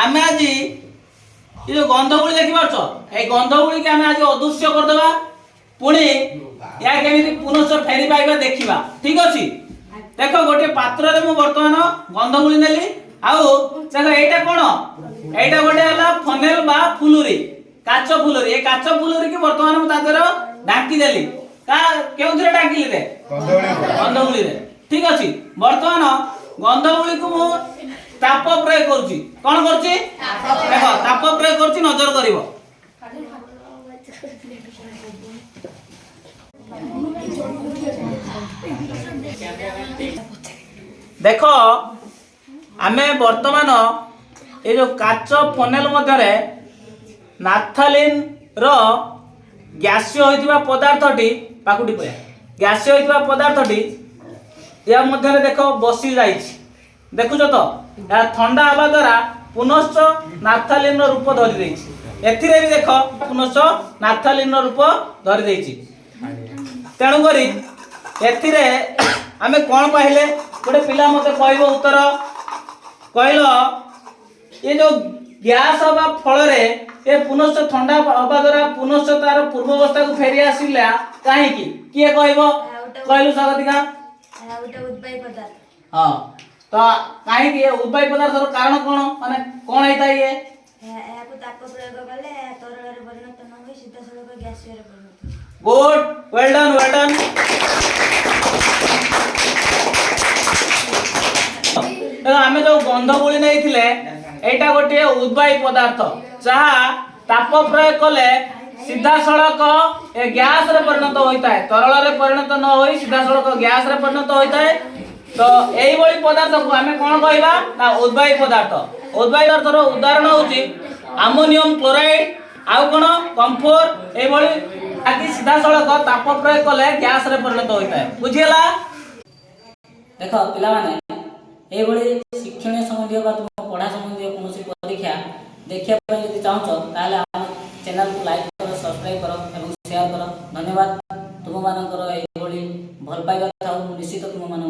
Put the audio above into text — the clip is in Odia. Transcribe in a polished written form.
ଆମେ ଆଜି ଏ ଯୋଉ ଗନ୍ଧଗୁଳି ଦେଖିପାରୁଛ, ଏଇ ଗନ୍ଧଗୁଳିକି ଆମେ ଆଜି ଅଦୃଶ୍ୟ କରିଦେବା, ପୁଣି ଏହା କେମିତି ପୁନଶ୍ଚ ଫେରି ପାଇବା ଦେଖିବା। ଠିକ ଅଛି? ଦେଖ, ଗୋଟିଏ ପାତ୍ରରେ ମୁଁ ବର୍ତ୍ତମାନ ଗନ୍ଧଗୁଳି ନେଲି। ଆଉ ଦେଖ, ଏଇଟା କଣ? ଏଇଟା ଗୋଟେ ହେଲା ଫନେଲ ବା ଫୁଲୁରି, କାଚ ଫୁଲୁରି। ଏ କାଚ ଫୁଲୁରି କି ବର୍ତ୍ତମାନ ମୁଁ ତା ଦେହରେ ଢାଙ୍କି ଦେଲି। କେଉଁଥିରେ ଢାଙ୍କିଲି ରେ? ଗନ୍ଧଗୁଳିରେ। ଠିକ ଅଛି? ବର୍ତ୍ତମାନ ଗନ୍ଧଗୁଳିକୁ ମୁଁ ତାପ ପ୍ରୟୋଗ କରୁଛି। କଣ କରୁଛି? ଦେଖ, ତାପ ପ୍ରୟୋଗ କରୁଛି, ନଜର କରିବ। ଦେଖ, ଆମେ ବର୍ତ୍ତମାନ ଏ ଯୋଉ କାଚ ଫନେଲ ମଧ୍ୟରେ ନାଫଥାଲିନ ର ଗ୍ୟାସୀୟ ହୋଇଥିବା ପଦାର୍ଥଟି, ପାକୁଟି ପୟା, ଗ୍ୟାସୀୟ ହୋଇଥିବା ପଦାର୍ଥଟି ଏହା ମଧ୍ୟରେ ଦେଖ ବସି ଯାଇଛି। ଦେଖୁଛ ତ? ଏହା ଥଣ୍ଡା ହେବା ଦ୍ୱାରା ପୁନଶ୍ଚ ନାଫଥାଲିନର ରୂପ ଧରି ଦେଇଛି। ଏଥିରେ ବି ଦେଖ, ପୁନଶ୍ଚ ନାଫଥାଲିନର ରୂପ ଧରି ଦେଇଛି। ତେଣୁକରି ଏଥିରେ ଆମେ କ'ଣ ପାଇଲେ? ଗୋଟେ ପିଲା ମତେ କହିବ ଉତ୍ତର। କହିଲ, ଏ ଯୋଉ ଗ୍ୟାସ ହବା ଫଳରେ ଏ ପୁନଶ୍ଚ ଥଣ୍ଡା ହବା ଦ୍ୱାରା ପୁନଶ୍ଚ ତାର ପୂର୍ବ ଅବସ୍ଥାକୁ ଫେରି ଆସିଲା କାହିଁକି? କିଏ କହିବ? କହିଲୁ ସ୍ୱାଗତିକା। ଏହା ଗୋଟେ ଉଦ୍ବାୟୀ ପଦାର୍ଥ। ହଁ, ତ କାହିଁକି? ଏ ଉଦ୍ବାୟୀ ପଦାର୍ଥର କାରଣ କ'ଣ? ମାନେ କ'ଣ ହେଇଥାଏ ଇଏ? ଏହାକୁ ତାପ ପ୍ରୟୋଗ କଲେ ଏହା ତରଳରେ ପରିଣତ ନ ହୋଇ ସିଧାସଳଖ ଗ୍ୟାସୀୟରେ ପରିଣତ ହୁଏ। Good, well done, well done. ଆମେ ଯୋଉ ଗନ୍ଧଗୁଳି ନେଇଥିଲେ, ଏଇଟା ଗୋଟିଏ ଉଦ୍ବାୟୀ ପଦାର୍ଥ, ଯାହା ତାପ ପ୍ରୟୋଗ କଲେ ସିଧାସଳଖ ଏ ଗ୍ୟାସରେ ପରିଣତ ହୋଇଥାଏ। ତରଳରେ ପରିଣତ ନ ହୋଇ ସିଧାସଳଖ ଗ୍ୟାସରେ ପରିଣତ ହୋଇଥାଏ। ତ ଏଇଭଳି ପଦାର୍ଥକୁ ଆମେ କଣ କହିବା ନା ଉଦ୍ବାୟୀ ପଦାର୍ଥ। ଉଦ୍ବାୟୀ ପଦାର୍ଥର ଉଦାହରଣ ହଉଛି ଆମୋନିୟମ କ୍ଲୋରାଇଡ, ଆଉ କଣ, କମ୍ଫୋର, ଏଇଭଳି ଆକି ସିଧାସଳଖ ତାପ ପ୍ରୟୋଗ କଲେ ଗ୍ୟାସରେ ପରିଣତ ହୋଇଥାଏ। ବୁଝିହେଲା? ଦେଖ ପିଲାମାନେ, ଏଇଭଳି ଶିକ୍ଷଣୀୟ ସମ୍ବନ୍ଧୀୟ ବା ତୁମ ପଢ଼ା ସମ୍ବନ୍ଧୀୟ କୌଣସି ପରୀକ୍ଷା ଦେଖିବା ପାଇଁ ଯଦି ଚାହୁଁଛ, ତାହେଲେ ଆମ ଚ୍ୟାନେଲକୁ ଲାଇକ୍ କର, ସବସ୍କ୍ରାଇବ୍ କର ଏବଂ ସେୟାର କର। ଧନ୍ୟବାଦ। ତୁମମାନଙ୍କର ଏଇଭଳି ଭଲ ପାଇବା ଥାଉ, ମୁଁ ନିଶ୍ଚିତ ତୁମମାନଙ୍କୁ